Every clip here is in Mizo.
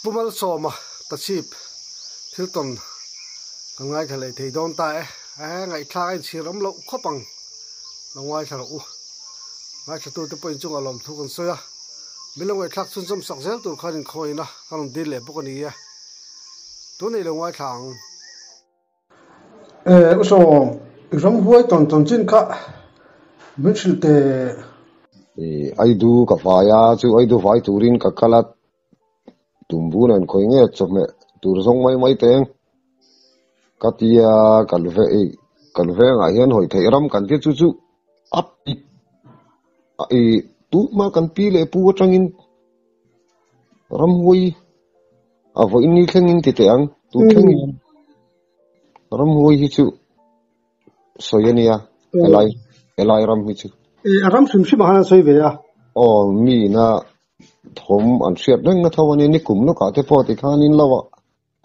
Pu Malsawma Tachhip thil tawn kan ngaithla leh thei dawn ta e. E ngaihthlak a inchhir awm loh khawp ang lo ngaithla rawh u. Ngaithlatute pawh inchungah lawmthu kan sawi a, min lo ngaihthlak chhunzawm sak zel tur khan inkhawina kan rawn dil leh bawk a ni e. Tunei lo ngaithla ang. E u Sawm, i ramhuai tawn tawn chin kha min hrilh teh. I Aidu ka vai a, chu Aidu vai turin ka kal a, tumbu nen khawi nge chawhmeh tur zawng mai mai teng ka tia kan ve i kan vengah hian hawi theih ram kan tia chu chu a pik i tuhma kan pi leh pu atangin ramhuai a vawiin ni thlengin ti teh ang tun thlengin ramhuai hi chu sawi a nia helai helai ram hi chu. A ram hrim hrim ah khan an sawi ve a. Aw mi ina thawm an hriat reng na tho a nia nikum lawkah te pawh tikhanin lo ah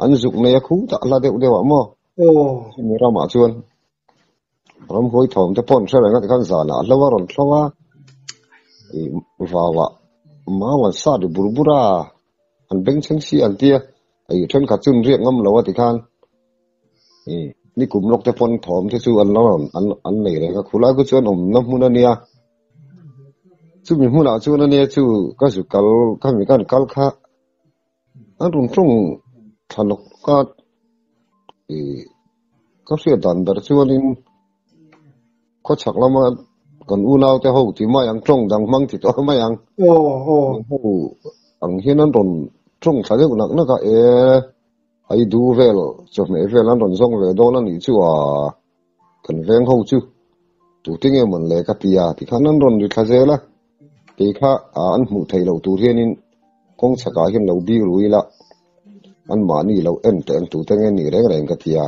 an zuk nei a khu dah hla deuh deuh ah maw. Chumi ramah chuan ramhuai thawm te pawh an hre reng a tikhan zanah a hlo a rawn thlo a ih vau ah mau an sat ri bur bur a an bengchheng si an tia ih thenkhat chu an riak ngam lo a tikhan. Ni kum lawk te pawn thawm te chu an lo rawn an nei reng a, khulai khu chuan awmna hmun a nia. Chumi hmunah chuan a nia chu ka zu kal ka mi kan kal kha an rawn tawng thla lawk a, ih ka hriat dan ber chuanin khawchhak lama kan unau te ho ti mai ang tawng dang hmang ti tawh mai ang. Ho ang hian an rawn tawng thla deuh nak nak a, e. Ai du vel chawhmeh vel an rawn zawng ve dawn a nih chu a, kan veng ho chu tute nge mawn le ka ti a tikhan an rawn ri thla zel a, kei kha an hmuh theih loh tur hianin kawng chhakah hian lo bik ru ila anmahni lo en teh ang tute nge nih reng reng ka ti a.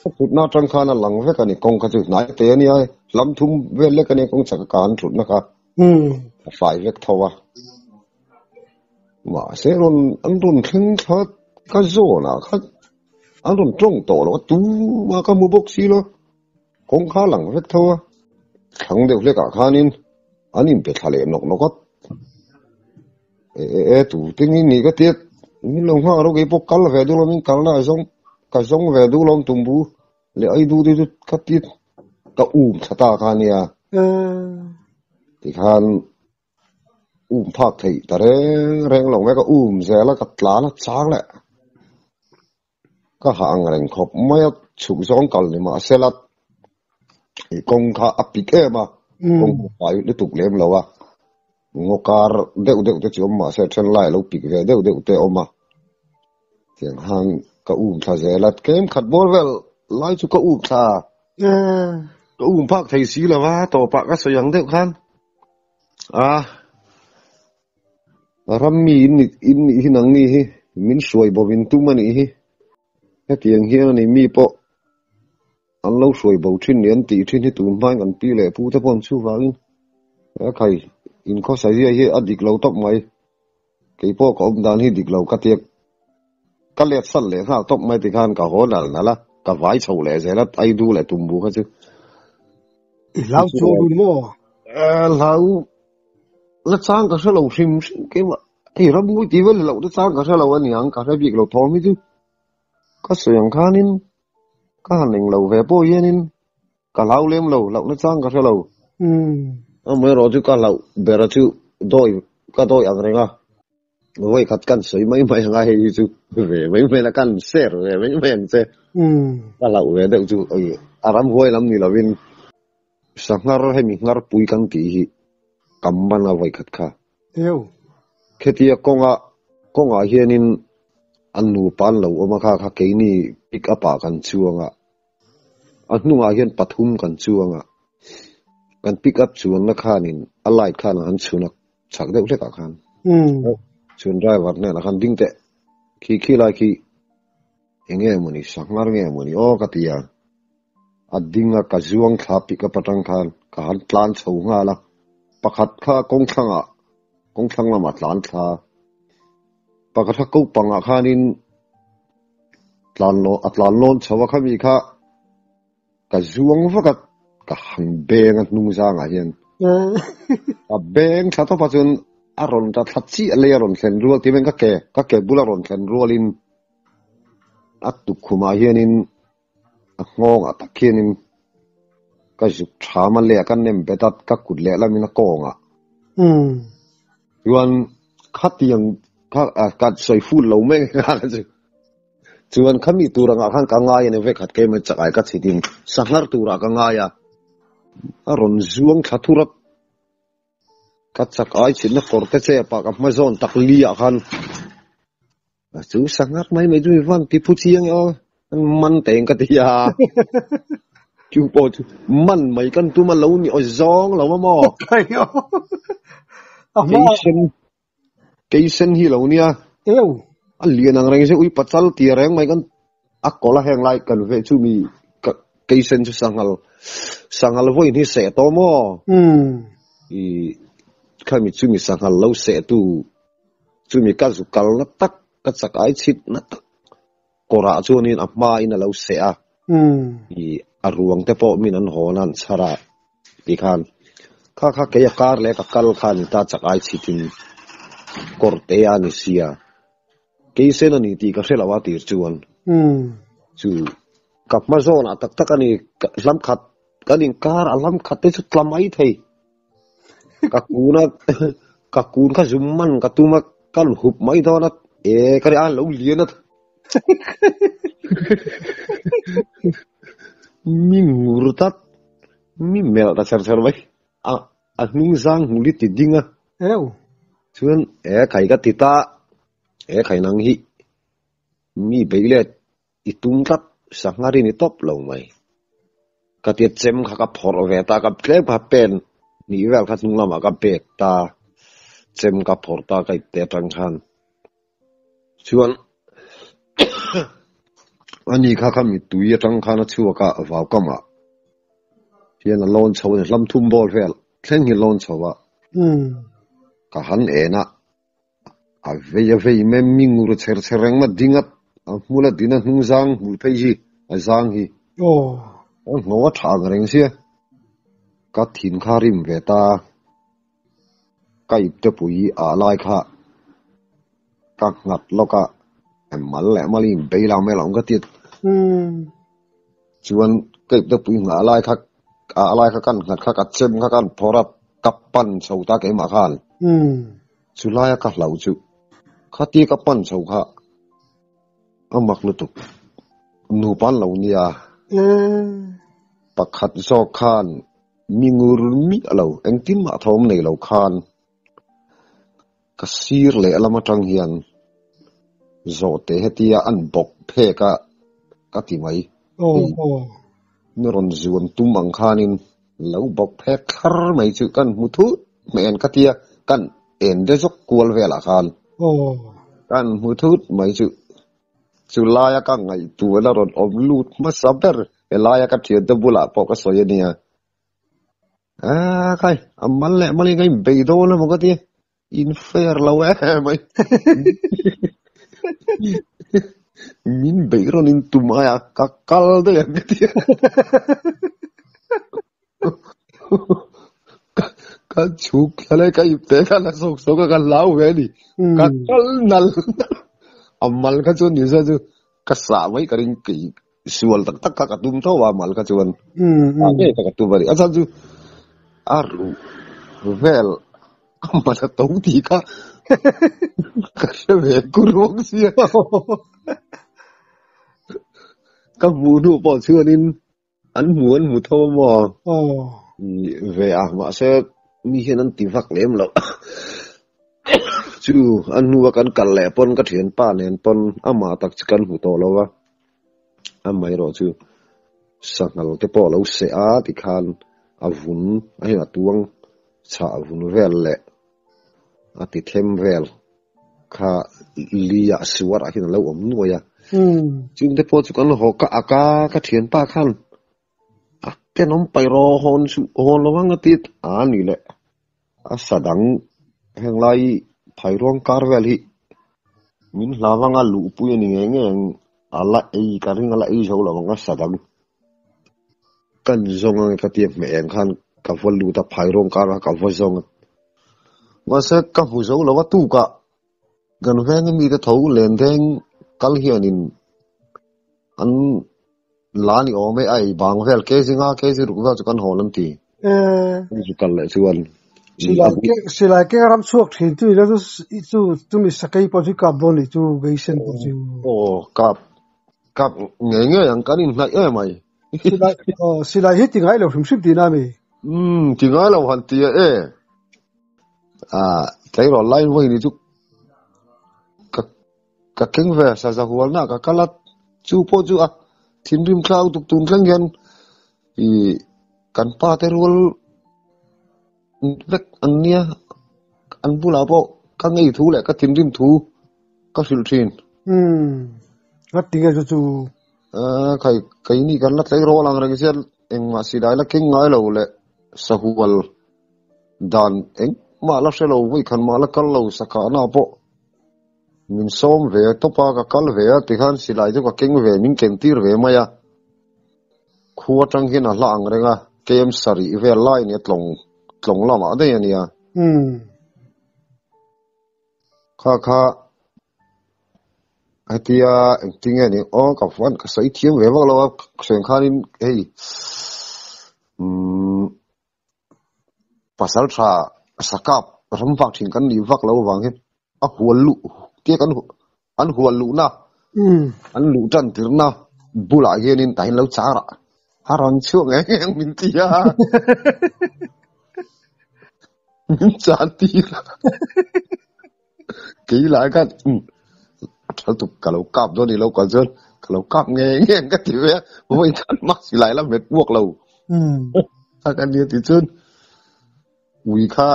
Ka thutna atang khan a lang vek a ni kawng kha chu hnai te a nia hlam thum vel lek a nia kawng chhaka ka han thutna kha a fai vek tho a. Mahse rawn an rawn thleng thla ka zawn ah khan an rawn tawng tawh lo a tumah ka hmu bawk si lo kawngka lang vek tho a thlang deuh hlek ah khanin an inpe thla leh nawk nawk a e e e tu te nge ni ka tia min lo nghak rawh keipawh kal ve duh lo min kalna a zawng ka zawng ve duh lo tumbu leh ai duh te chu ka tia ka um thla ta kha ania tikhan. Um phak theih ta reng reng lo mai ka um zel a ka tlan a chang leh ka hah ang reng khawp mai a chhuk zawng kal ni mah se la ih kawng kha a pik em a kawng fai lutuk lem lo a ngaw kar deuh deuh te chu awm mah se then lai a lo pik ve deuh deuh te a awm a tiang khan ka um thla zel a tlem khat bawr vel lai chu ka um thla ka um phak thei si lo a tawpah ka sawi ang deuh khan. A, ram mi in nih in nih hi nangni hi min hruai bo in tum a nih hi. Hetiang hian a ni mi pawh an lo hruai bo thin ni an tih thin hi tun hmain kan pi leh pu te pawh an chhuvangin he khai inkhawsa zia hi a dik lo tawp mai. Kei pawh ka awm dan hi dik lo ka tia ka let sal leh nghal tawp mai tikhan ka haw nal nal a, ka vai chho leh zel a, Aidu leh Tumbu kha chu. I hlau chuang dun maw? Hlau la chang ka hre lo hrim hrim keimah hei ram ngawih tih vel loh te chang ka hre lo a niang ka hre bik lo thawm hi chu ka sawi ang khanin ka han eng lo ve pawh hianin ka hlau lem lo hlauhna chang ka hre lo. Amaherawh chu ka hlauh ber chu dawi ka dawi ang reng a. Vawi khat kan sawi mai mai anga hei hi chu ve mai mai la kan share ve mai mai ang che. Ka hlauh ve deuh chu oi a ram huai lam ni lovin sanghar hemi nghar pui kan tih hi kam ban a vawi khat kha. Khetia kawnga kawngah hianin an nupa an lo awm a kha kha keini pick up ah kan chuang a a hnungah hian pathum kan chuang a kan pick up chuanna khanin a light khan an chhun a chhak deuh hlek ah khan chuan driver hnenah khan ding teh khi khi lai khi eng nge mawni sanghar nge mawni aw ka ti a a ding a ka zuang thla pick up atang khan ka han tlan chho nghal a pakhat kha kawng thlangah kawng thlang lamah tlan thla pakhat kha ko pangah khanin tlan lawn a tlan lawn chho a khami kha Ka zuang vak a, ka han beng a hnung zangah hian. A beng thla tawp ah chuan A rawn ta thla chiah lei a rawn thlen rual tih mai ka ke ka ke bula rawn thlen rualin a tukkhumah hianin a nghawngah tak hianin ka zuk tham a leh ka nem bet a ka kut lehlamin a kawngah. Chuan khatiang kha ka sawi ful lo mai kha chu. Chuan khami tur angah khan ka ngai a ni vekhat keimah chak ai ka chhitin sanghar turah ka ngai a, a rawn zuang thla thur a. Ka chak ai chhitna kawr te che pah ka hma zawn tak li ah khan chu sanghar mai mai chu mi van ti phu chiang e aw an man teng ka ti a chu pawh chu man mai kan tum a lo ni aw zawng lo a maw keisen keisen hi lo nia a lian ang reng se ui pachal ti reng mai kan a kawla heng lai kan ve chu mi keisen chu sanghal sanghal vawiin hi seh tawh maw i khami chumi sanghal lo seh tu chumi ka zu kal na tak ka chak ai chhit na tak kawrah chuanin a hma in a lo seh a i a ruang te pawh min an hawn a an chhar a ti khan kha kha kei a kar leh ka kal khan ta chak ai chhit in kawr te a ni sia. Keisen a ni tih ka hre lo a tir chuan chu ka hma zawnah tak tak a ni hlam khat kan inkar a hlam khat te chu tla mai thei ka kun a ka kun kha zum man ka tum a kan hup mai dawn a e ka ri a lo lian a mi ngur tak mi melh ta chher chher mai a a hnung zang hmu li ti ding a. Chuan e khai ka ti ta e khai nang hi mi beih let i tum tlat sanghar in i tawp lo mai. Ka tia chem kha ka phawrh ve ta ka tlem kha pen hnih vel kha hnung lamah ka bek ta chem ka phawrh ta ka ipte atang khan. Chuan ani kha kha mittui atang khan a chhuak a vau kamah hian a lawn chho a ni hlam thum ball vel thleng hi lawn chho a ka han en a a vei a vei mai mi ngur chher chher reng mai ding a a hmul a din a hnung zang hmul phei hi a zang hi a hnawh a tha ang reng sia ka thin kha rim ve ta. Ka ipte pui ah lai kha ka nghat lawk a, mal leh mal in bei lo mai lo ka ti. Chuan ka ipte pui nghah lai kha ah lai kha kan nghat kha ka chem kha kan phawrh a, ka pan chho ta keimah khan. Chu laia ka hlau chu khatia ka pan chho kha a mak lutuk. Nupa an lo nia. Pakhat zawk khan Mi ngur miah lo, engtin mah thawm nei lo khan ka sir lehlam atang hian zawhte hetia an bawk phek a ka ti mai. Ni rawn zuan tum ang khanin lo bawk phek thlar mai chu kan hmu thut mai an ka tia, kan en de zawk kual velah khan kan hmu thut mai chu. Chu laia ka ngaihtuahna rawn awm lut hmasa ber helaia ka thiante bulah pawh ka sawi a nia. Aaa khai, a mal leh malin ka inbei dawn emaw ka ti, in fair lo emai. Min beih rawn in tum aia ka kal daih ang ka ti. Ka chhuk thla ka ip te kha la sawk sawk a ka hlau ve a ni. Ka kal nal nal a mal kha chuan ni sa chu ka sah mai ka ring kei sual tak tak kha ka tum tho a mal kha chuan a nge ka ka tum a ni. A chhan chu a ruh vel a mal a to tih kha ka hre ve kur bawk sia. Ka hmuh hnu pawh chuanin An hmu an hmu tho a maw? Ve a, mahse mi hian an ti vak lem lo. Chu a hnua kan kal leh pawn ka thianpa nen pawn amah tak chu kan hmu tawh lo a, amaherawh chu sanghal te pawh a lo seh a tikhan a vun a heng a tuang chhah vun vel leh a ti them vel kha li ah suar ah hian a lo awm nuai a chung te pawh chu kan haw ka ak a ka thianpa khan a tenawm paih rawh hawn suh hawn lo ang a ti a ni leh a sa dang heng lai phairuang kar vel hi min hlau ang a luhpui a ni ngei ngei ang a la ei ka ring a la ei zo lo ang a sa dang kan zawng ang ka tia hmeh ang khan ka va lut a phairuang kar kha ka va zawng a. Mahse ka hmu zo lo a tukah kan veng ami te tho len deng kal hianin an la ni awm e a ei bang vel kg nga kg ruk vel chu kan hawn an ti. Chu kal leh chuan Silai ke silai ke ram chhuak thin tu ila chu chu chumi sakei pawh chu kap dawn nih chu geisen pawh chu. Aw kap kap ngei ngei ang kan inhnaih em mai. Silai aw silai hi ti ngai lo hrim hrim tihna a mi? Umm ti ngai lo han ti a e. Ah tleirawl lai vawi ni chu ka ka keng ve sa za hualna ka kal a chu pawh chu a thinrim thlau tuk tun thleng hian ih kan pa te rual vek an nia an bulah pawh ka ngei thu leh ka thinrim thu ka hrilh thin. Umm nga ti nge chu chu. Ah khai keini kan la tleirawl ang reng sia engmah silai la keng ngai lo leh sahual dan engmah la hre lo vawikhat mah la kal lo sakhahna pawh min sawm ve tawp a ka kal ve a tikhan silai chu ka keng ve min ken tir ve mai a khua atang hian a hla ang reng a kem sarih vel lai nia tlawng tlawng lamah daih a nia. Kha kha hetia engtin nge ni aw ka van ka sawi thiam ve vak lo a hreng khanin hei umm pasal tha sakap ram vak thin kan nih vak lo avang hian a hual luh tia kan an hual luhna an luh tan tirna bulah hianin tah hian lo char a a rawn chhuak ngei ngei ang min ti a min chan tir a kei lai khan a tha tuk ka lo kap dawn ni lo kal chuan ka lo kap ngei ngei ang ka ti ve a vawi khat mah silai la met uak lo a ka nia ti chuan ui kha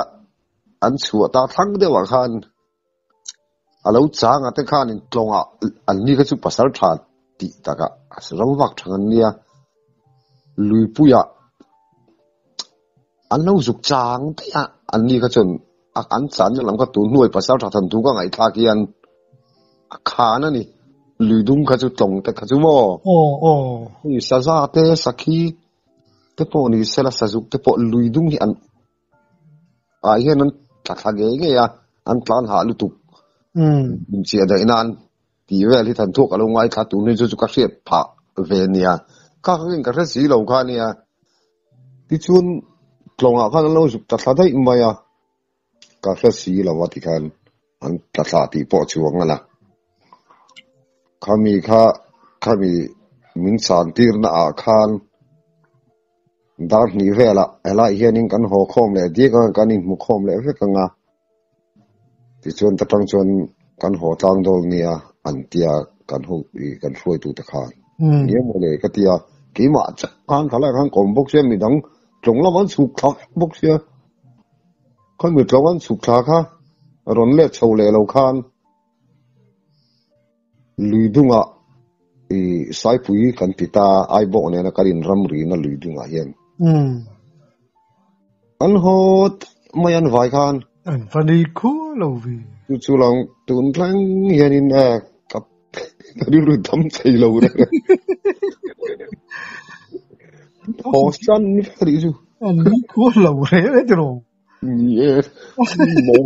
an chhuah ta thlang deuh ah khan A lo chang a te khanin tlawngah an ni kha chu pasal tha tih takah ram vak thang an nia. Luipuiah an lo zuk chang daih a, an ni kha chuan an channa lam kha tun hnuai pasal tha than thu ka ngaihthlak hian a khan a ni. Lui dum kha chu tlawng te kha chu maw? Hei saza te sakhi te pawh ni sela sazuk te pawh lui dum hi an Ah hian an tla thla ngei ngei a, an tlan hah lutuk. Inchiah daih nan tih vel hi than thuak a lo ngaithla tun hi chu chu ka hriat phah ve nia. Kha kha in ka hre si lo kha nia. Tichuan tlawngah khan an lo zuk tla thla daih mai a, ka hre si lo a tikhan an tla thla tih pawh chuang a la. Khami kha khami min chan tirna ah khan Dar hnih velah helai hianin kan haw khawm leh diak anga kan inhmu khawm leh vek anga tichuan ta tang chuan kan haw tlang dawl nia an tia kan ho ih kan hruaitute khan nia maw le ka tia keimah chauh khan thalai khan ka awm bawk sia midang tlawng lam an chhuk thla vek bawk sia khami tlawng an chhuk thla kha rawn let chho leh lo khan Lui dungah i Saipui kan ti ta Aibawk nena kan in ram rina lui dungah hian an haw mai an vai khan. An va ni khuh lo ve. Chu chu lang tun thleng hianin e ka rilru dam thei lo reng a. Haw san vek a nih chu. An ni khuh lo reng e tiraw. Ni e, maw.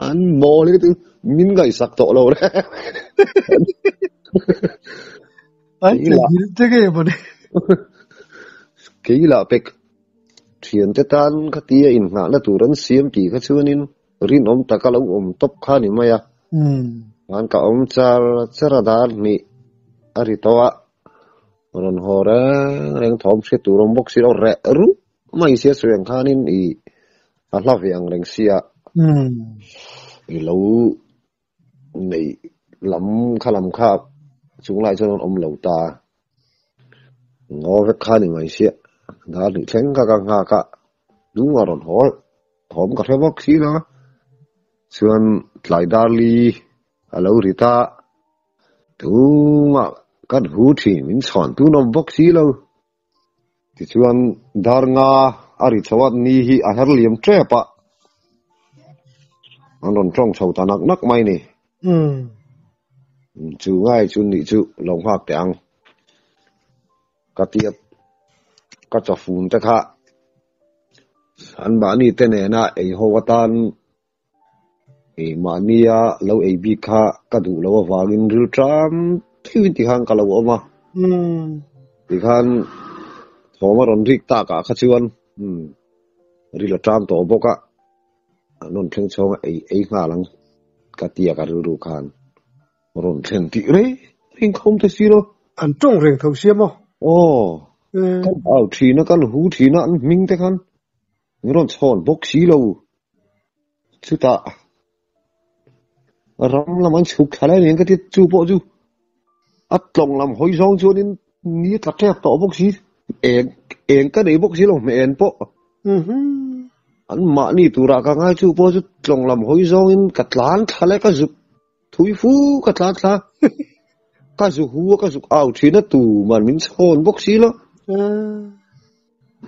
An mawl hi chu min ngaihsak tawh lo reng. An theihnghilh che nge maw ni? Kei lah pek thiante tan khatia inngahna tur an siam tih kha chuanin rinawm taka lo awm tawp kha a ni mai a. An ka awm char char a dar hnih a ri tawh a, rawn haw reng reng thawm hriat tur awm bawk si lo reh ruh mai sia sawi ang khanin i A hla ve ang reng sia. I lo neih lam kha lam kha chung lai chuan an awm lo ta. Ngaw vek kha ni mai sia. Dar hnih thleng kha ka nghak a, hnung a rawn haw thawm ka hre bawk si lo. Chuan tlai dar li a lo ri ta. Tungah kan hu thin min chhawn tun awm bawk si lo. Tichuan dar nga a ri chho a, ni hi a her liam tep a, an rawn tawng chho ta nak nak mai ni. Chu ngai chu nih chu lo nghak teh ang. Ka tia ka chawfun te kha an mahni te nena ei ho atan. E mahnia lo ei bik kha ka duh loh avangin rilṭam theuhin tikhan ka lo awm a. Tikhan thawm a rawn rik takah kha chuan ril a ṭam tawh bawk a, an rawn thleng chhawng a ei ei nghal ang ka ti a ka rilru khan rawn thlen tih reng reng kha awm ta si lo. An ṭawng reng tho sia maw? Aw, kan au ṭhin a, kan hu ṭhin a, an hming te khan min rawn chhawn bawk si lo. Chutah ram lam an chhuk thla lai nen ka ti chu pawh chu a tlawng lam hawi zawng chuanin ni a tla tep tawh bawk si eng eng ka nei bawk si lo hmeh en pawh an mahni turah ka ngai chu pawh chu tlawng lam hawi zawngin ka tlan thla leh ka zuk thui fu ka tlan thla ka zu hu a ka zuk au thin a tuman min chhawn bawk si lo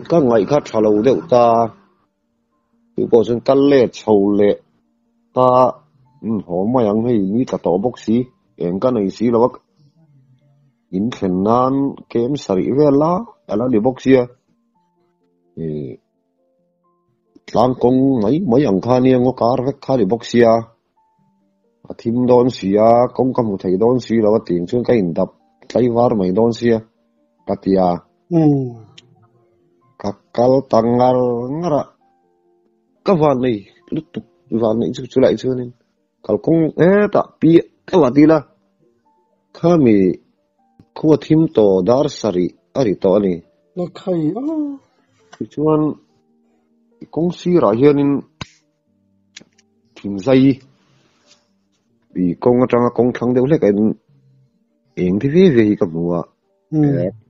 ka ngaih kha tha lo deuh ta. Chu pawh chuan kal let chho leh ta haw mai ang hei ni tla tawh bawk si, eng ka nei si lo a, in thlen nan kem sarih vel la a la ni bawk sia, ih tlang kawng mai mai ang kha nia ngaw kar vek kha ni bawk sia, a thim dawn si a, kawng ka hmu thei dawn si lo a tih chuan ka indap tlaivar mai dawn sia ka ti a. Ka kal ta ngar ngar a, ka van nei lutuk van neih chu chulai chuanin kalkawng hetah piah deuh ah dil a, khami khua thim tawh dar sarih a ri tawh a ni. Na khai a. Tichuan kawng sirah hianin thingzai ih kawng atanga kawng thlang deuh hlek ah hian eng te ve ve hi ka hmu a.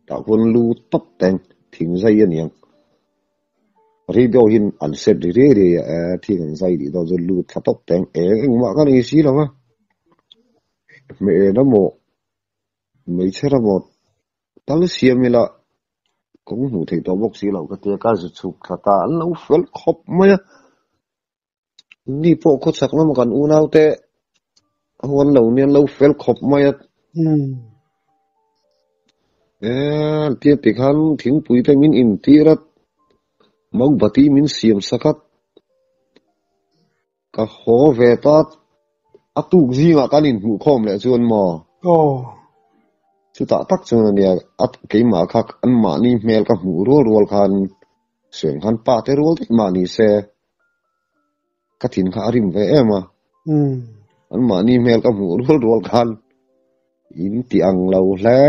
Tah khuan lu tawp teng thing zai a niang. Radio hian an set ri riai riai a, thing an zai tih dawn chuan lu thla tawp teng eng engmah ka nei si lo va. Hmeh emaw hmeichhe emaw tal siam ila kawng hmuh theih tawh bawk si lo ka tia ka zu chhuk thla ta an lo fel khawp mai a. Ni pawh khawchhak lama kan unaute ho an lo nia an lo fel khawp mai a. Eee tia tikhan thingpui te min intir a, maubati min siam sak a, ka haw ve ta a tuk zingah kan inhmuhkhawm leh chuan maw? Aw. Chutah tak chuan a nia, a keimah kha anmahni hmel ka hmuh rual rual khan Suan khan pa te rual daih mah ni se ka thin kha a rim ve em a. An mahni hmel ka hmuh rual rual khan in ti ang lo hle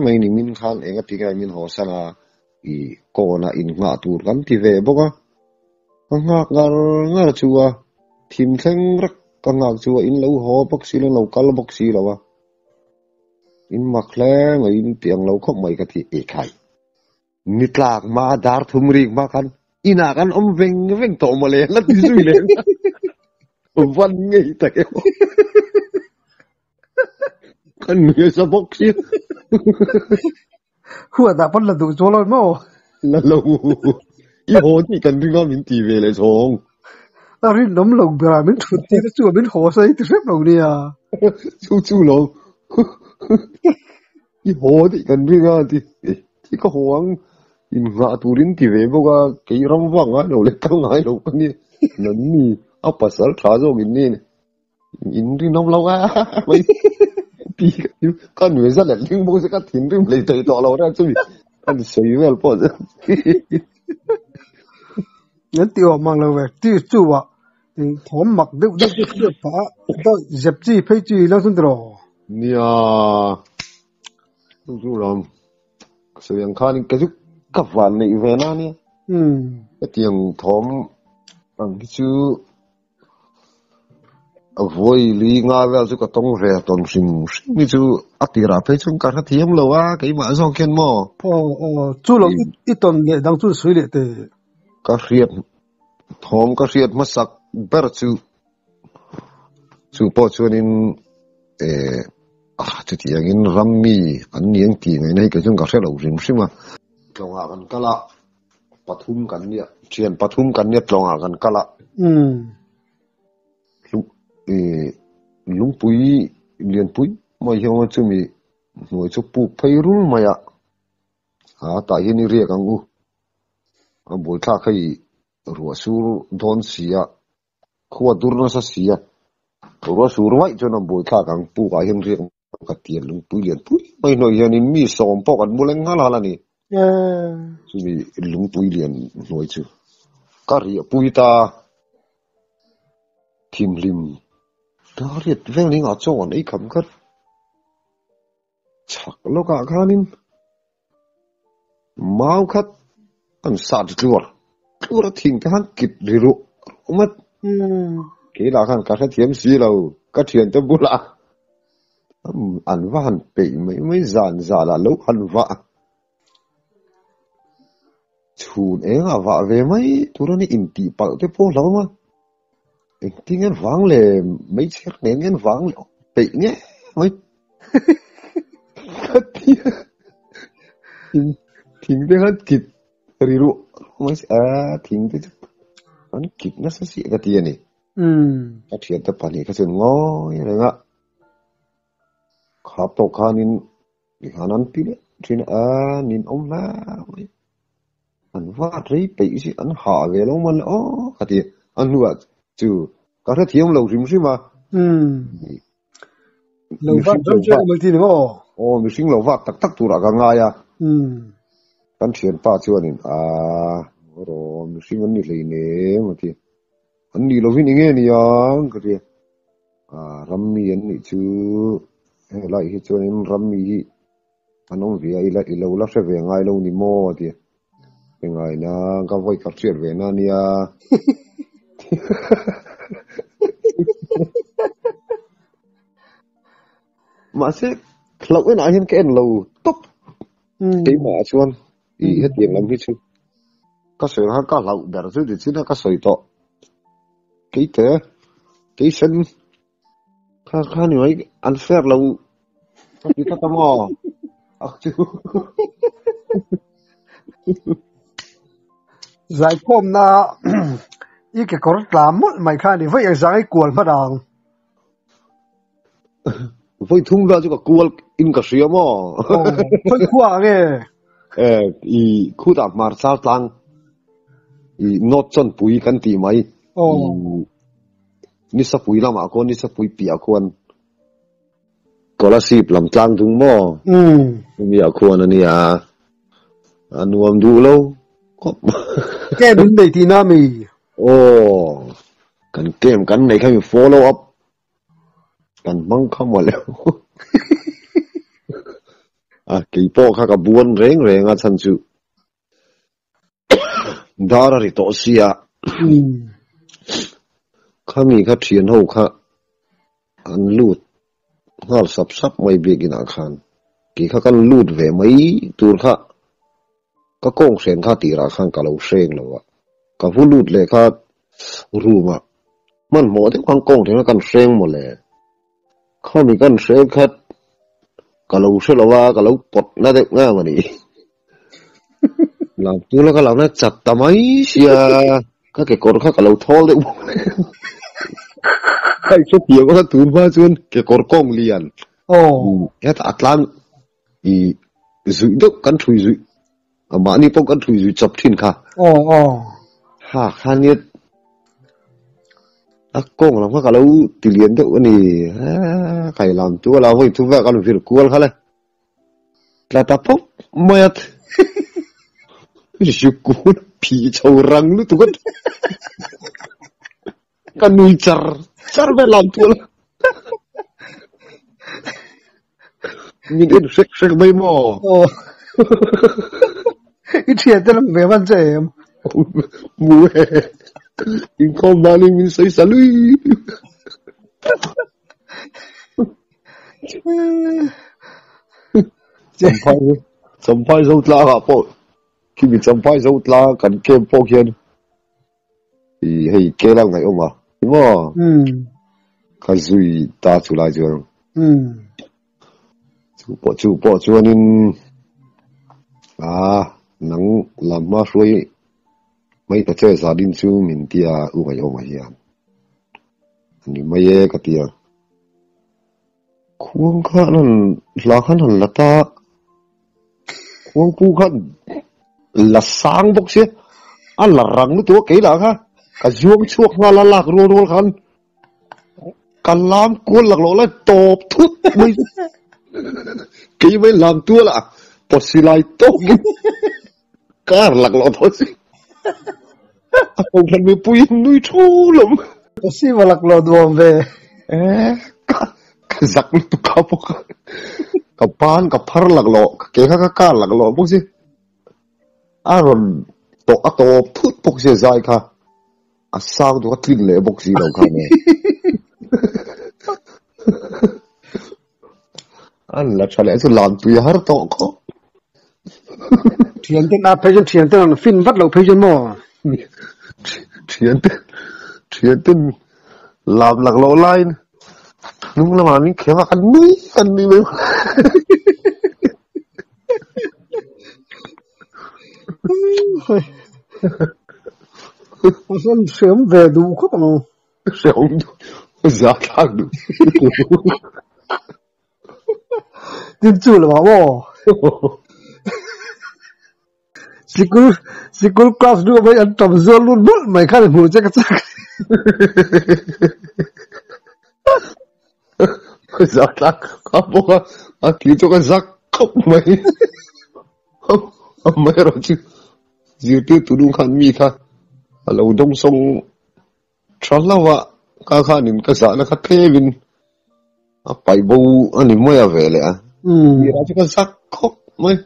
mai ni min khan eng a ti nge min haw san a i kawn ah in nghah tur kan ti ve bawk a. Ka nghak ngar ngar chu a thim thleng rek ka nghak chu a in lo haw bawk si lo in lo kal bawk si lo a. In mak hle mai in ti ang lo khawp mai ka ti ekhai. Ni tlak hma dar thum rik hma khan inah kan awm veng veng tawh mawle la ti zui leh van ngei tak e kan nui sa bawk si Hua dah pawn la duh chuan lo maw? La lo i haw tih kan ring a min ti ve leh chhawng. A rinawm lo ber a min thut tir chu min haw sa i ti hrep lo nia. Chu chu lo. I haw tih kan ring a ti ti ka haw ang in nghah turin ti ve bawk a kei ram vak ngai lo leh kal ngai lo ka nia nanni a pasal tha zawk in nia in rinawm lo a mai ti ka nui za let ling bawk se ka thinrim hlei thei tawh lo reng chumi kan sawi vel pawh chu An ti awm ang lo ve ti chu a thawm mak deuh deuh te hriat phah a dawih zep chi phei chi lo chuan tiraw? Nia, chu chu lam sawi ang khan ka chu ka van neih ve na nia. Hetiang thawm ang hi chu a vawi li nga vel chu ka tawng ve tawn hrim hrim hi chu a tirah phei chuan ka hrethiam lo a keimah zawk hian maw? Aw aw chu lo i tawn leh dang chu sawi leh teh. Ka hriat Thawm ka hriat hmasak ber chu chu pawh chuanin eh ah chutiangin rammi an ni ang tih ngaihna hi kei chuan ka hre lo hrim hrim a. Tlawngah kan kal a, pathum kan nia, thian pathum kan nia tlawngah kan kal a. Eh lungpui lianpui mai hi a awm a, chumi hnuai chu puk phei rul mai a, a tah hian i riak ang u. A buaithlak hei ruah sur dawn si a, khua dur nasa si a. Ruah sur vaih chuan a buaithlak ang puk ah hian riak ka tian lungpui lian pui mai hnuai hianin mi sawm pawh kan mu leng nghal nghal a ni. Chumi lungpui lian hnuai chu ka riah pui ta thimhlim ta riat vel ning ah chaw an ei kham khat chhak lawkah khanin mau khat an sat tluar tluar a thing te khan kit ri ruh ruh mat. Keilah khan ka hrethiam si lo, ka thiante bulah an va han peih mai mai zan zalah lo han vah. Chhun engah vah ve mai tur a ni intih palh te pawh hlauh a, engtin nge vang le meichher nen nge vang le peih nge mai ka ti a, thing te khan kit ri ruh mai a thing te chu an kit nasa chiah ka ti a ni. Ka thiante pahnih kha chuan ngawi reng a, khap tawh khanin Tihan an ti leh thin a, nin awm hle mai. An vat rei peih si, an hah ve lo man le aw ka ti. A hnuah chu ka hrethiam lo hrim hrim a. Lo vat ram chu emaw ti ni maw? Aw, mihring lo vat tak tak turah ka ngai a. Kan thianpa chuanin a raw mihring an ni hleinem a ti. An nih lovin enge ni ang ka ti a. Rammi an nih chu helai hi chuanin rammi hi an awm ve a, i lo la hre ve ngai lo ni maw a ti a. Hre ngai na, ka vawi khat hriat ve na nia. Mahse, hlauh enah hian ka en lo tawp keimah ah chuan i hetiang lam hi chu ka sawi ang khan ka hlauh ber chu ti chin a ka sawi tawh. Keite, keisen kha kha ni mai an fair lo ka ti tlat a maw a chu. Zaikhawmna i kekawr tla mawlh mai kha a ni vawi engzang i kual hman ang. Vawi thum vel chu ka kual in ka hria maw? Khawi khua ang e? Eh, i khutah hmar char tlang i North Chawnpui kan tih mai. Nisapui lamah khuan Nisapui piah khuan Kolasib lam tlang dung maw? Chumi ah khuan a nia. A nuam duh lo khawp. Camp in nei tihna mi? Aw, kan camp kan nei kha mi follow up kan hmang kha maw le. A kei pawh kha ka buan reng reng a chhan chu dar a ri tawh sia. Khami kha thian ho kha an lut nghal sap sap mai biakin ah khan kei kha kan lut ve mai tur kha Ka kawng hren kha tirah khan ka lo hreng lo a, ka vu lut leh kha room ah hmanhmawh deuh khan kawng hren kha kan hreng maw le? Khami kan hreng kha ka lo hre lo a, ka lo pawt na deuh ngam a ni. Lam tula ka lam na chat ta mai sia, ka kekawr kha ka lo thawl deuh bawk le. Ka inhrethiam a kha tun hma chuan kekawr kawng lian hetah a tlang I zuih deuh kan thui zuih mahni pawh kan thui zuih chawp thin kha. Aw aw. Ha kha nia a kawng lam kha ka lo ti lian deuh a ni. Kai lam chu a lo hawi thu vel ka lo vir kual kha le. Tla ta pawp mai a. Zukul phi chho rang lutuk a. Ka nui char char vel lam chu a. Min en hrek hrek mai maw? Aw. I thian te lam ve man che em? Mu e. Inkhawm danin min sawi sa lui. Champhai Champhai zo tlangah pawh khimi Champhai zo tlang kan camp pawh khian I hei Kerala ngaih awm a ni maw? Ka zui ta chu lai chuan chu pawh chu pawh chuanin a nang lam hma hruai mai ta che zalin chu min tia u ngaih awm ah hian a ni mai e ka ti a. Khuang kha an han hla khan han la ta Khuangpu kha la sang bawk sia a la rang lutuk a kei lah kha ka zuang chhuak nghal a lak rual rual khan. Ka lam kual laklawh lai tawp thut mai chu kei mai lam tual ah pawsi lai tawkin kar laklawh tawh si a kohhran mipui in nui thu lo. Pawsi va laklawh duam ve. Eh ka ka zak lutuk kha bawk a ka ban ka phar laklawh ka ke kha ka kar laklawh bawk si a rawn tawh a tawp thut bawk si a zai kha. A sang duh a tlin leh bawk si lo kha nge. An la tha leh chu lam tui a har tawh khawp. Thian ten a phei chuan thian ten an fin vat loh phei chuan maw? Thian ten thian ten lam lak loh laiin hnung lamah min khem a kan nui kan nui mai. An hreawm ve duh khawp ang. Hreawm duh, za thlak duh. Tin chu lo ah maw? Sikul, sikul class duh mai an tam zual lut mawlh mai khan hmuh che ka chak. Za thlak kha bawk a, a thi chu ka zak khawp mai. Amaherawh chu zirtirtu nu khan mi kha a lo dawngsawng tha hlauh a, ka khanin ka zahna kha tlemin a paih bo a ni mai a ve leh a, tirah chu ka zak khawp mai.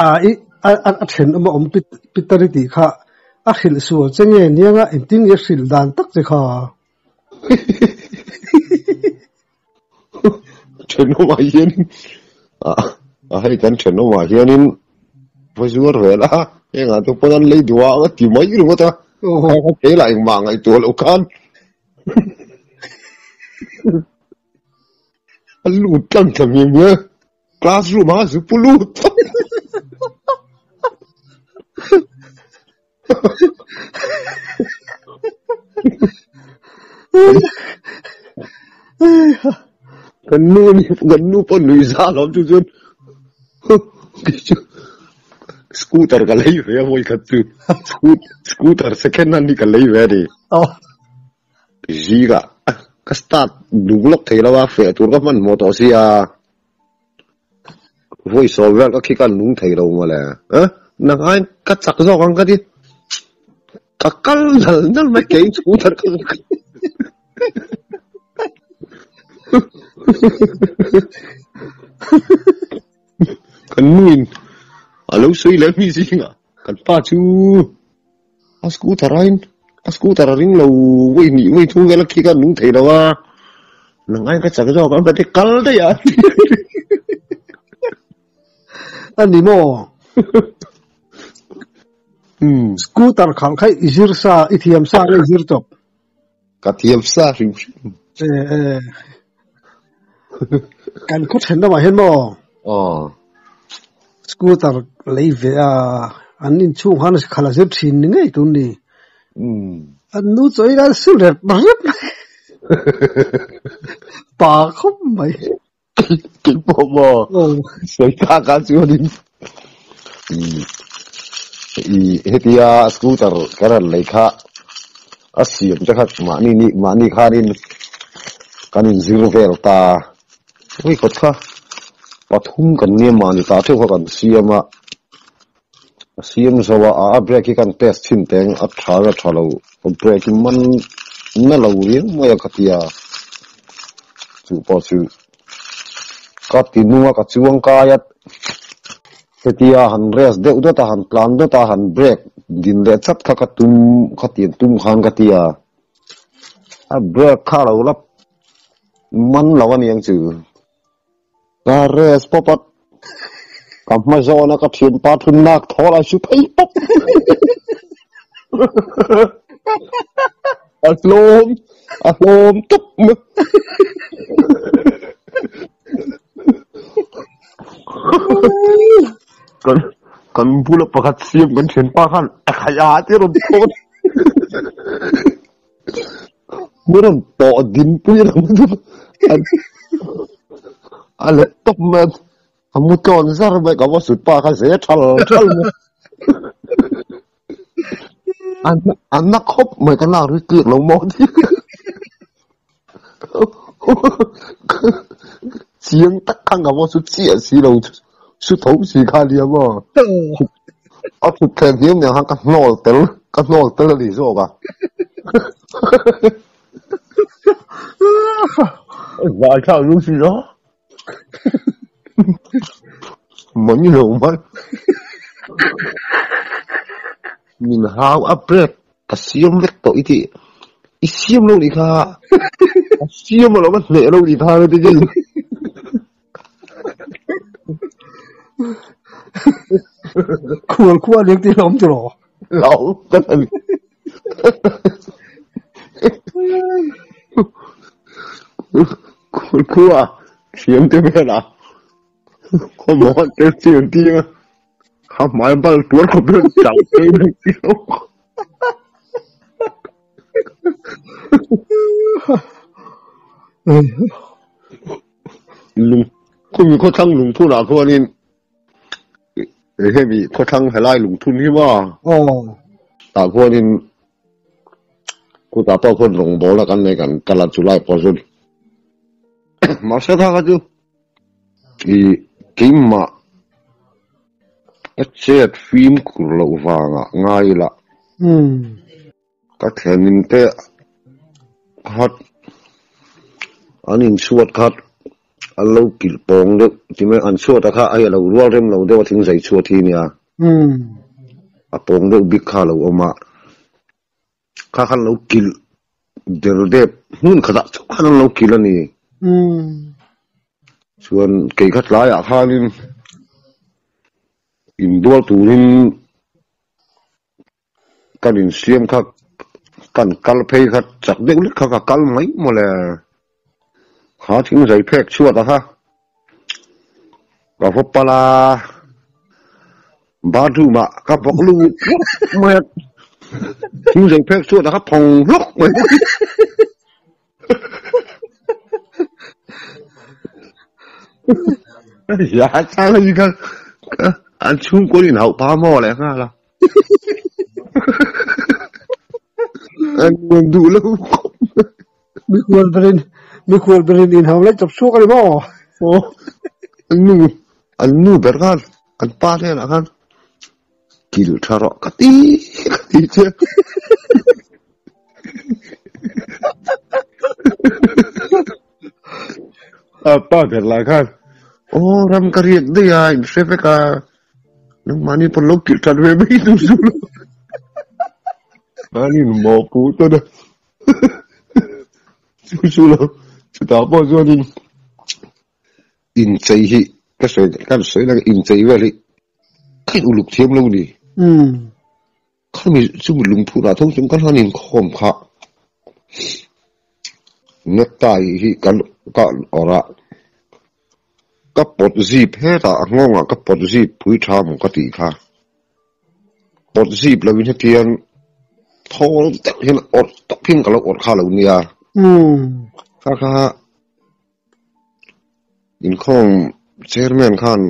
A i a thenawm a awm Peter i tih kha a hrilh sual che nge nianga engtin nge hrilh dan tak che kha? Thenawmah hianin a hei kan thenawmah hianin va zuar ve la hengah te pawn an lei duh a a ti mai ringawt a kei lah engmah ngaihtuah loh khan a lut tlang thla miah miah classroom ah zu pu lut Kan nu nih kan nu pawh nuih za alawm chu chuan kei chu scooter ka lei ve a vawi khat chu scooter second hand hi ka lei ve a ni. Zingah ka start duh lawk thei lo a feh tur ka hmanhmawh tawh sia. Vawi sawi vel ka khi ka nung thei lo mawle. Eh, nang aiin ka chak zawk ang ka ti. Ka kal nal nal mai kei chhung thar ka Kan nuin a lo sawi leh mi zingah kan pa chu a scooter aiin a scooter a ring lo vawi hnih vawi thum vel a khi ka nung thei lo a, nang aiin ka chak zawk ang ka ti kal daih a. A ni maw? Scooter khalh kha i zir sa, i thiam sa nge i zir chawp? Ka thiam sa hrim hrim. Eh eh. Kan khaw then lamah hian maw? Aw. Scooter lei ve a, an inchhung khan khalh a zir thin ni ngei tun ni. An nu chaw in an su rep rep mai. Pa khawp mai. Kei pawh maw? Sawi tak ah chuanin i hetia scooter ka rawn lei kha a siam te kha mahni ni mahni khanin kan inzir vel ta. Hei kawt kha pathum kan nia mahni tah theuh kha kan siam a, a siam zo a, a brake hi kan test chhin teng a tha nge tha lo brake hi man na lo riau mai a ka tia chu pawh chu ka ti nung a ka chuang kai a hetia han rest deuh dawt a han tlan dawt a han brake din leh chat kha ka tum ka ti tum khan ka tia a brake kha a lo la Man lo a niang chu. Ka rest pawp a, ka hma zawn a ka thianpa thun nak thawl a su phei pawp. A hlawm, a hlawm tawp mai. Kan kan bula pakhat siam kan thianpa khan a khai a ti rawn thawn. Min rawn tawh dinpui reng chu a let tawp mai a, a mu tlawn zar mai ka va sut pa kha ze thal thal mai a na khawp mai ka lak ri tliak lo maw tih. Chiang tak khan ka maw chu chiah si lo chu tho si kha nia maw. A thut thleng hniam nen khan ka hnawl tel ka hnawl tel a ni zawk a. Zaithlak lu si a. Mai lo mai. Min hau a bread ka siam vek tawh i tih. I siam lo nih kha. A siam alawm a hneh lo nih kha ti chin. Khual khua leng ti lawm ti rawh. Lo ka ni. Khual khua thiam te velah khawmaw te chian tir a kha hmai bal tuar khawp hian chau te mai tih Lung khumi khawthlang lungphunah khuanin hemi khawthlang helai lungphun hi maw tah khuanin khutah pawh khuan rawngbâwl a kan nei kan kal a chulai pawh chu mahse kha kha chu ih keimah ka chet fimkhur loh vangah ngai ila ka thlenin te khat an inchhuat khat an lo kilh pawng deuh ti mai an chhuat a kha a lo rual rem lo deuh a thing zai chhuat hi nia a pawng deuh bik kha a lo awm a kha khan lo kilh der dep hmun khatah chauh khan an lo kilh a ni chuan kei kha tlaiah khanin inbual turin. Kan insiam kha kan kal phei kha chak deuh lek kha ka kal mai maw le. Kha thing zai phek chhuat a kha ka va pal a, bathroom ah ka bawk lut hlawk mai a, thing zai phek chhuat a kha phawng hlawk mai. Ya chang hi kha an chhungkaw in hauh pa maw leh nghal a. An nuam duh lo khawp mai. Mikhual berin mikhual berin in hau laih chawp chhuak a ni maw? Aw an nu an nu ber khan an pa hnenah khan kil tha rawh ka ti ka ti che. A pa ber lah khan aw ram ka riak daih a in hre vek a nangmahni pawn lo kilh that ve mai tur chu lo an inmawhpuh tawn a chu chu lo chutah pawh chuanin inchei hi ka sawi kan sawi lang inchei vel hi ka in uluk thiam lo ni. Khami chumi lungphunah tho chung kan han inkhawm kha necktie hi kan ka awrh a, ka pawt zip hetah a nghawngah ka pawt zip pui tha maw ka tih kha. Pawt zip lovin hetiang thawl deuh hian awrh tawp hian ka lo awrh kha lo nia. Kha kha Inkhawm chairman khan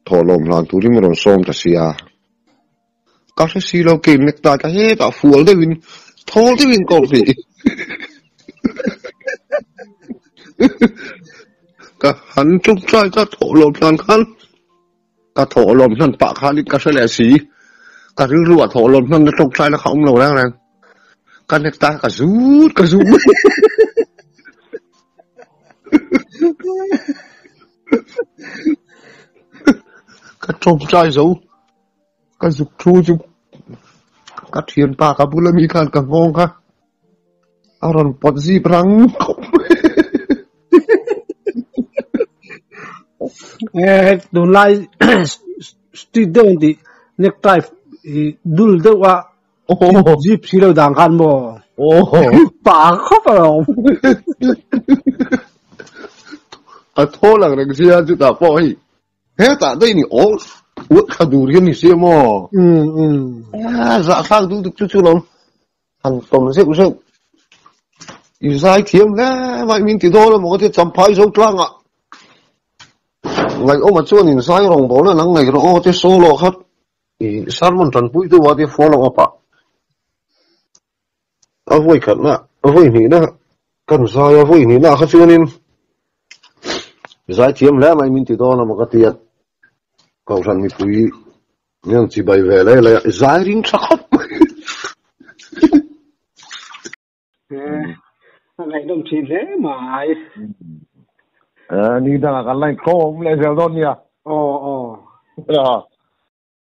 thawhlawm hlan turin a rawn sawm ta sia. Ka hre si lo kei necktie ka hetah fual deuhin thawl deuhin ka awrh hlih. Ka han ṭawngṭai ka thawhlawm hlan khan ka thawhlawm hlan pah khanin ka hre leh si. Ka rilruah thawhlawm hlan na ṭawngṭai na kha awm lo reng reng. Ka necktie ka zut ka zut mai. Ka ṭawngṭai zo. Ka zuk thu chu ka thianpa ka bula mi khan ka nghawng kha a rawn pawt zip rang khawp mai. Eh, tunlai street deuh an tih necktie i dul deuh a zip si lo dan khan maw pa khawp a lo. A thaw lang reng sia chutah pawh hei Hetah daih ni aw uat thla dur hian ni sia maw? A zahthlak duh tuk chu chu lo han tawm zeuh zeuh. I zai thiam hle mai min ti dawn a maw ka ti champhai zo tlangah ngaihawma chuan in zai rawng bawl a nang ngaih rawh aw te solo khat i sermon tanpui tu a te follow up ah a vawi khatna a vawi hnihna. Kan zai a vawi hnihna ah kha chuanin zaithiam hle mai min ti dawn a maw ka ti a, Kohhran mipui hian chibai ve lai lai a, zai ring tha khawp mai. A ngaihnawm thin hle mai. Ni dangah kan la inkhawm leh zel dawn nia. Aw aw.